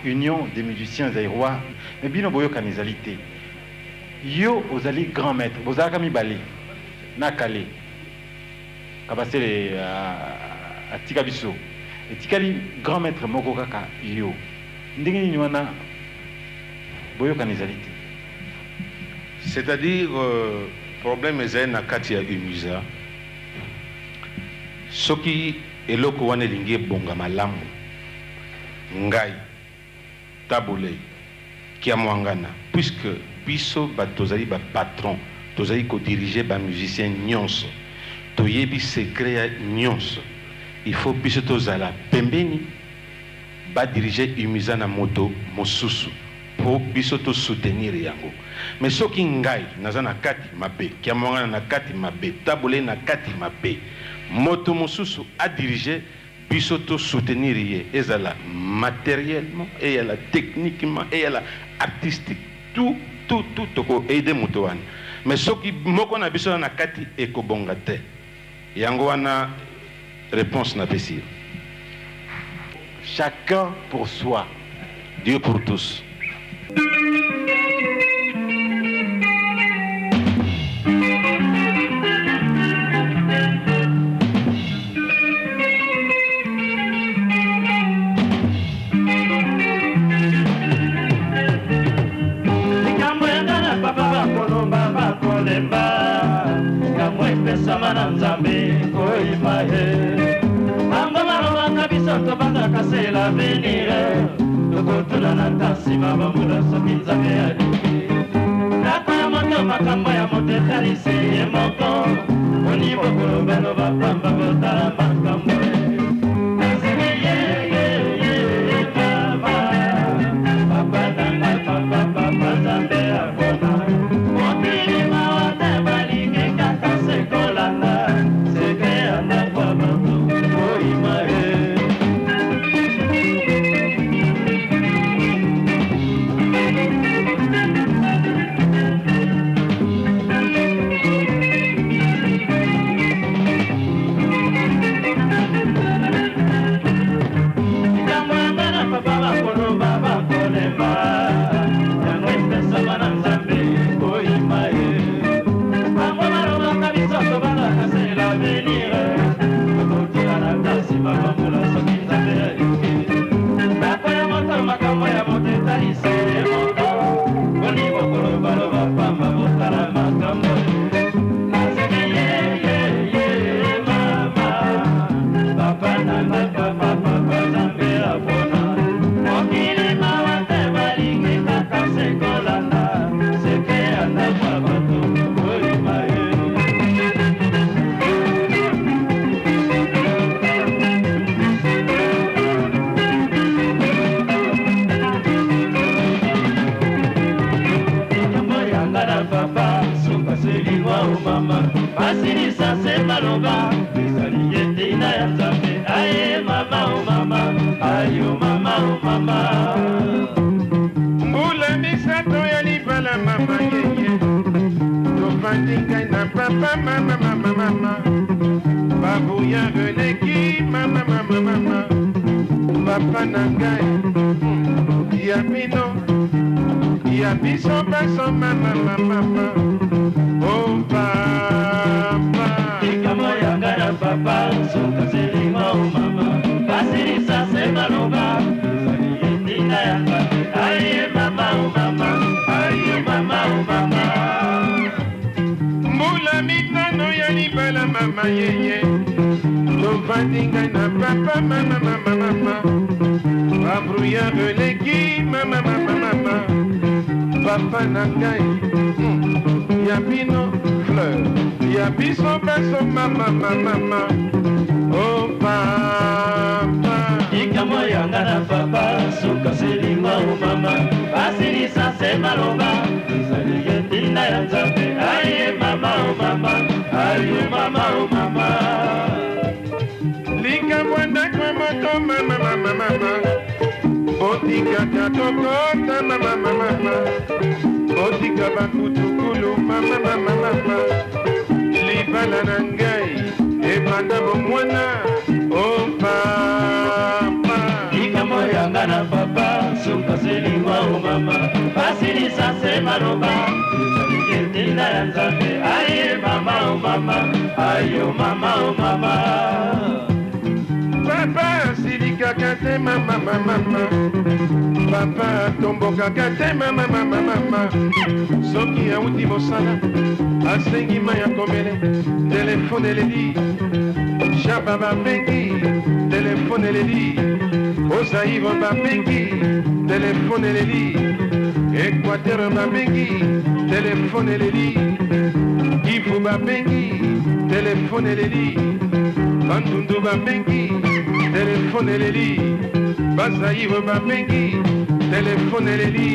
Union des musiciens Zairois mais bino boyokana ezali te yo ozali grand maitre bozalaka mibale na Kale Kabasele atika biso etikali grand maitre moko kaka yo Ndenge nini wana boyokani ezali te? C'est à dire problème ezali na kati ya UMUSA, soki eloko wana elingi ebonga malamu, ngai, Tabu Ley, Kiamuangana, puisque biso batu tozali ba patrons, tozali ko diriger ba musiciens nionso, toyebi secret ya nionso, il faut biso tozala pembeni, Ba diriger UMUSA na moto mosusu po biso to soutenir yango mais soki ngai naza na kati mabe, Kiamuangana na kati mabe, Tabu Ley na kati mabe, moto mosusu a diriger biso to soutenir ye ezala materiellement, eyala techniquement, eyala artistique tout tout tout toko aider moto wana mais soki moko na biso aza na kati ekobonga te. Yango wana reponse na pesi yo. Chacun pour soi, Dieu pour tous. Likambo ya nga na papa bakoloba bakolemba Likambo epesama na Nzambe koyima ye Bango balobaka biso tobangaka se l'avenir Tokotunana ata nsima bambula soki Nzambe alingi Ndako ya moto makambo ya moto etalisi ye moko Boni bokolobaloba pamba botala makambo Nazeli ye ye ye mama Papa na ngai papa papa Nzambe akona Mokili mawa te balingi kaka se kolanda Seke ya ndako ya bato koyima ye Basilisa se maloba ezali etina ya Nzambe. Aye mama o mama, ayo mama o mama. Mbula 3 ya libala mama yeye, tofandi ngai na papa mama mama mama, babuya eleki mama mama mama, papa na ngai ya bino ya biso baso mama mama mama, oh papa. Likambo yanga na papa soka selima o mama, basilisa se maloba ezali etinda ya Nzambe. Aye mama o mama, aye mama o mama. Mbula 5 ya libala mama yeye, tovandi ngai na papa mama mama mama, babrouillard eleki mama mama mama, papa na ngai ya bino fleur ya biso baso mama mama mama, oh papa. Likambo yanga na papa suka selima o mama, basilisa se maloba ezali etinda ya Nzambe. Aye mama o mama, ayo mama o mama. Likambo ndako moto mama mama mama, botikaka tokota mama mama mama, botika bakutukulu mama mama mama, libala na ngai ebanda bomwana oh papa. Likambo yanga na papa suka selima o mama, basilisa se maloba ezali etinda ya Nzambe. Aye mama o mama, ayo mama o mama. Papa asilikaka te mama mama mama, papa atombokaka te mama mama mama, soki awuti mosala asengi mai ya komele, telefone eleli, Shaba babengi, telefone eleli, Ozaïre babengi, telefone eleli, Équateur babengi, telefone eleli, Kivu babengi, telefone eleli, Bandundu babengi, telefone eleli, Bazaïre babengi, telefone eleli,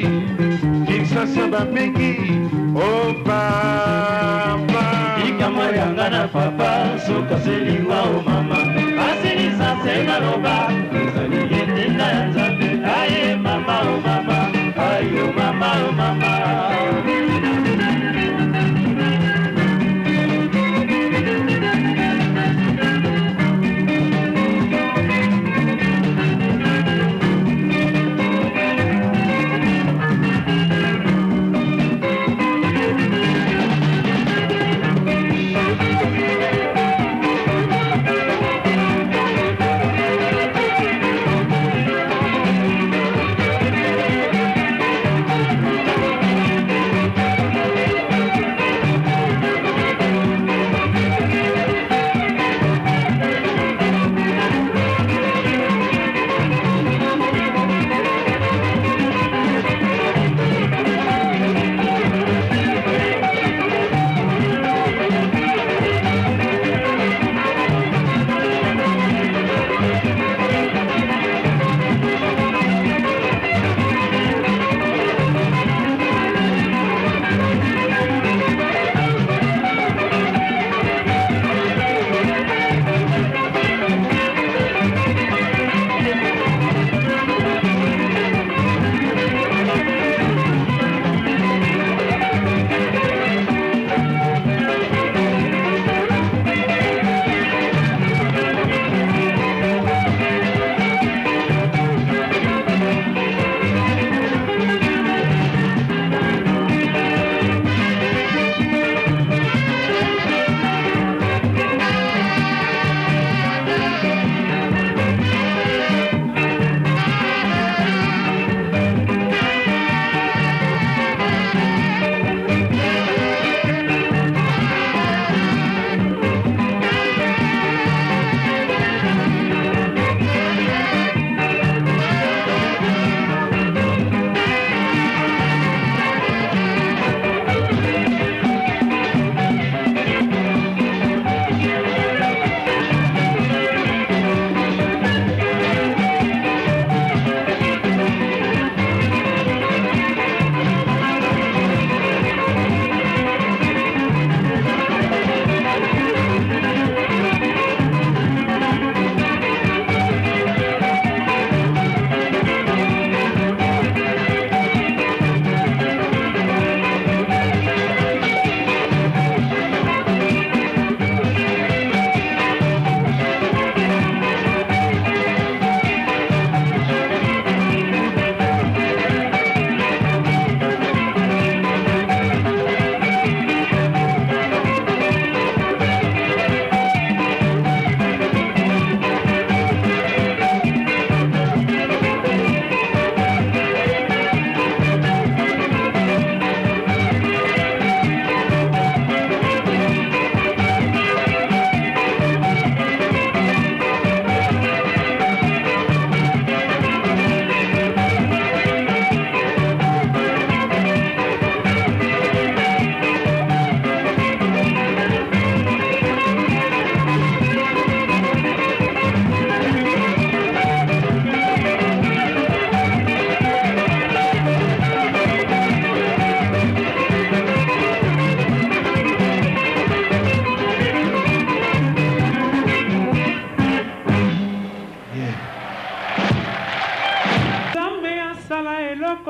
Kinshasa babengi, oh papa. Likambo yanga na papa suka selingwa o mama, basilisa se maloba ezali etinda ya Nzambe. Aye mama o mama, ayo mama o mama.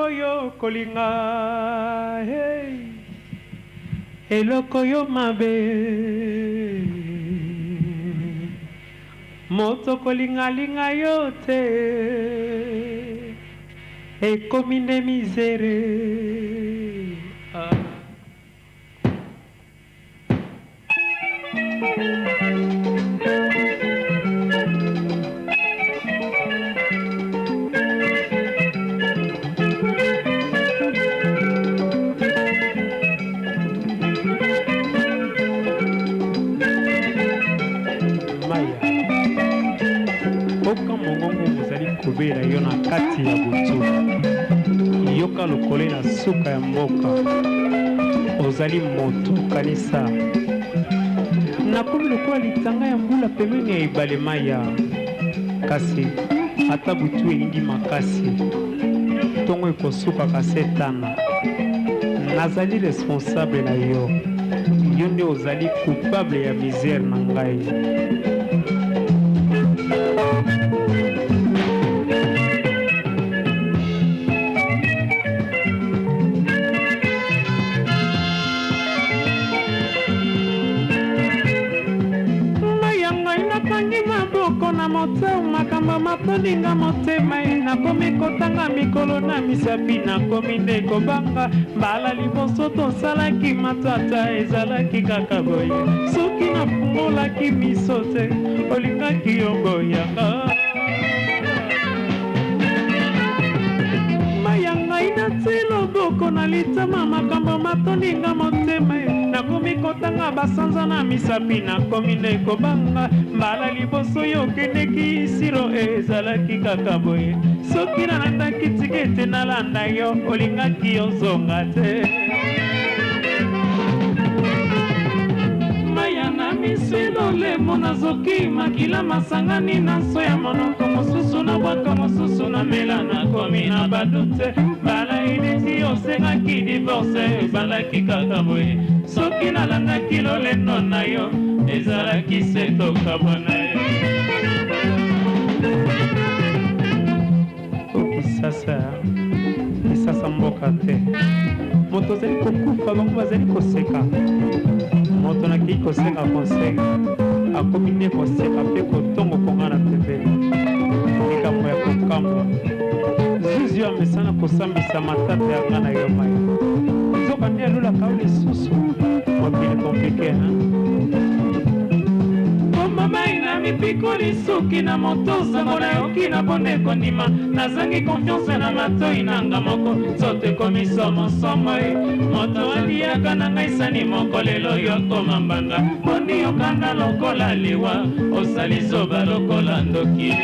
Eloko yo kolinga hey. Eloko yo mabe Moto kolingalinga yo te Ekomi nde misere ah. Maya, oka mongongo mozali kobela yo na kati ya butu, yoka lokole na suka ya mboka. Ozali moto, kanisa. Nakomi lokola litanga ya mbula pembeni ya ebale Maya, kasi ata butu eyindi makasi, ntongo ekosukaka se tana. Nazali responsable na yo, yo nde ozali coupable ya misère na ngai. Ngai ya ngai nakangi maboko na moto, makambo matondi nga motema e, nakomi kotanga mikolo na misapi, nakomi nde kobanga. Mbala liboso tosalaki matata ezalaki kaka boye, soki nafungolaki miso te olingaki yoboyanga. Maya ngai nati loboko na litama, makambo matondi nga motema e, nakomi kotanga basanza na misapi, nakomi nde kobanga. Mbala liboso yo okendeki siro ezalaki kaka boye, soki nalandaki tikete nalanda yo olingaki ozonga te. Maya na miso elolemo nazoki makila masangani na nso ya monoko, mosusu nabwaka mosusu namela, nakomi na badute. Mbala eleki osengaki divorce ezalaki kaka boye, soki nalandaki lolendo na yo ezalaki se tokabwana ye. O Kisasa, Kisasa mboka te, moto azali kokufa bango bazali koseka. Moto nakei kosenga conseil akomi nde koseka mpe kotongo konga na pembeni. Likambo ya kokamwa, zuzi oyo amesana kosambisa matata ya nga na yo mai, nzoka nde alulaka yo lisusu. Mokili compliqué hein? Bomba mai na mipikoli suki na moto, sango nayoki na bonde kondima, nazangi confiance na matoi na nga moko, nzoto ekomi somosomo e. Moto aliaka na ngai sani moko, lelo yo akoma mbanda, boni yokanda lokola liwa, osali zoba lokola ndoki.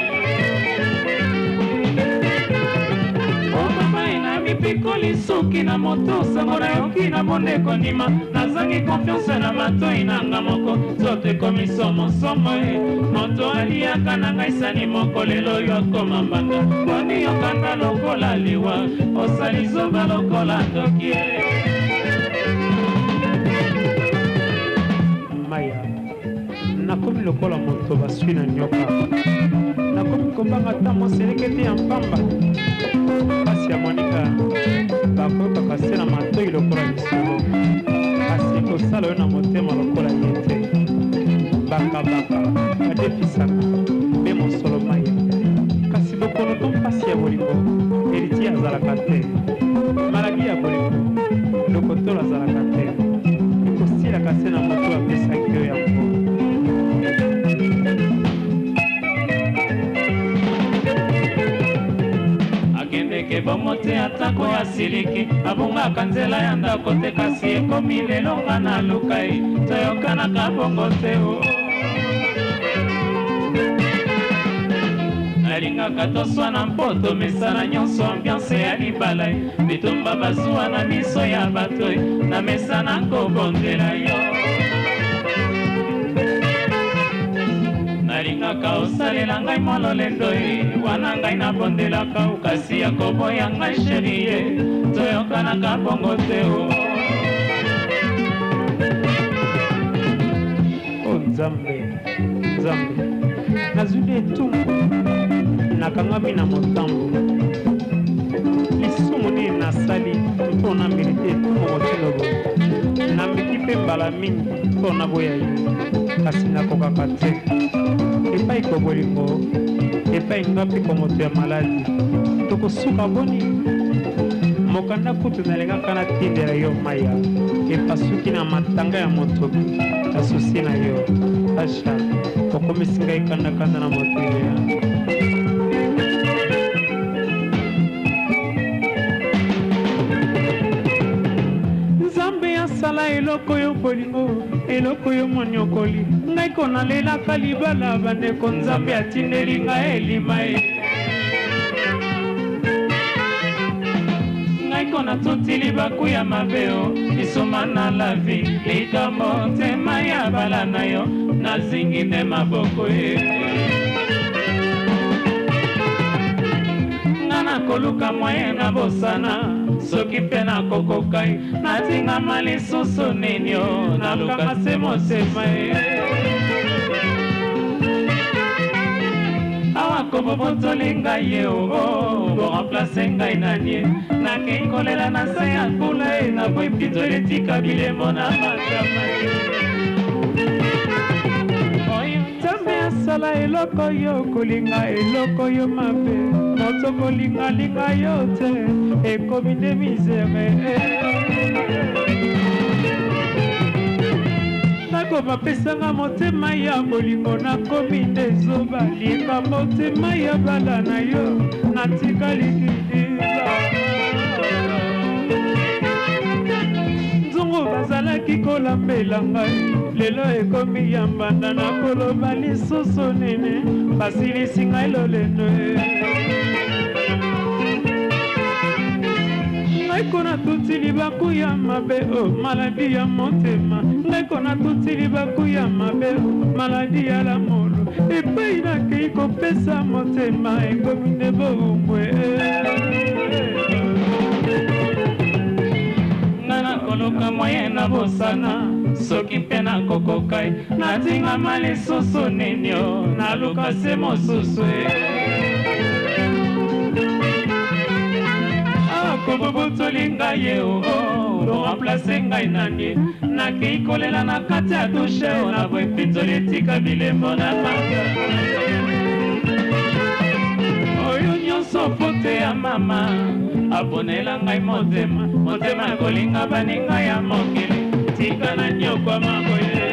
Mipikoli suki na moto, sango nayoki na bonde kondima, nazangi confiance na matoi na nga moko, nzoto ekomi somosomo e. Moto aliaka na ngai sani moko, lelo yo akoma mbanda, boni yokanda lokola liwa, osali zoba lokola ndoki e. Maya, nakomi lokola moto baswi na nyoka, nakomi kobanga ata moseleke te ya mpamba. Pasi ya Monika bakoyokaka se na matoi lokola lisolo, kasi kosala yo na motema lokola ye te. Bakabaka, badefisaka mpe mosolo Maya, kasi bokono to mpasi ya bolingo Heritier azalaka te. Maladi ya bolingo lokotolo azalaka te, ekosilaka se na moto apesaki yo yango. Akendeke bongo te atako asiliki, abungaka nzela ya ndako te, kasi ekomi lelo nga naluka ye, toyokanaka bongo te o. Nalingaka toswana mpo tomesana nyonso ambiance ya libala, bitumba bazuwa na miso ya bato, namesana kobondela yo. Nalingaka osalela ngai mwa lolendo e, wana ngai nabondelaka, kasi ya koboya ngai chéri ye, toyokanaka bongo te o. O Nzambe, Nzambe, nazwi nde etumbu, nakangami na motambo. Lisumu nini nasali mpo na merite etumbu motindo boye? Nameki mpe mbala mingi mpo naboya yo, kasi nakokaka te. Epai ko bolingo, epai nga mpe ko moto ya maladi, tokosuka boni? Mokanda kutu nalingaka natindela yo maya epasuki na matanga ya motoki ya susi na yo. Asha, okomisi ngai kandakanda na mokili ya. Nzambe asala eloko yo bolingo, eloko yo monyokoli. Ngai ko nalelaka libala, bandeko Nzambe atindeli ngai elima ye. Ngai ko natuti libaku ya mabe o, lisuma na lavi, likambo ntema ya bala na yo, nazingi nde maboko ye. Nga nakoluka moyen na bosana, soki mpe nakokoka ye, natingama lisusu nini o, nalukanga se motema ye. Awa kobobotoli ngai ye o, boremplace ngai nani ye, nakei kolela na se ya nkula ye, naboyi mpinzoli etika bilembo na matama ye. Nzambe asala eloko yo kolinga, eloko yo mabe, moto kolingalinga yo te, ekomi nde misere. Nako bapesanga motema ya bolingo, nakomi nde zoba, linga motema ya bala na yo, natikali kidiba. Nzungu bazalaki kolambela ngai, lelo ekomi ya mbanda, nakoloba lisusu nini, basilisi ngai lolendo. Ngai kona tuti libaku ya mabe o, maladi ya motema, ngai kona tuti libaku ya mabe o, maladi ya lamolo, epai nakei kopesa motema, ekomi nde bombwe. Nga nakoluka moyen na bosana, soki mpe nakokoka ye, natingama lisusu nini o, naluka se mosusu ye. Akobobotoli ngai ye o, boremplace ngai nani, nakei kolela na kati ya dushe o, naboyi mpinzoli etika bilembo na maka. Oyo nyonso fote ya mama, aponela ngai motema, motema kolinga baninga ya mokili, tika na nyokwama boye.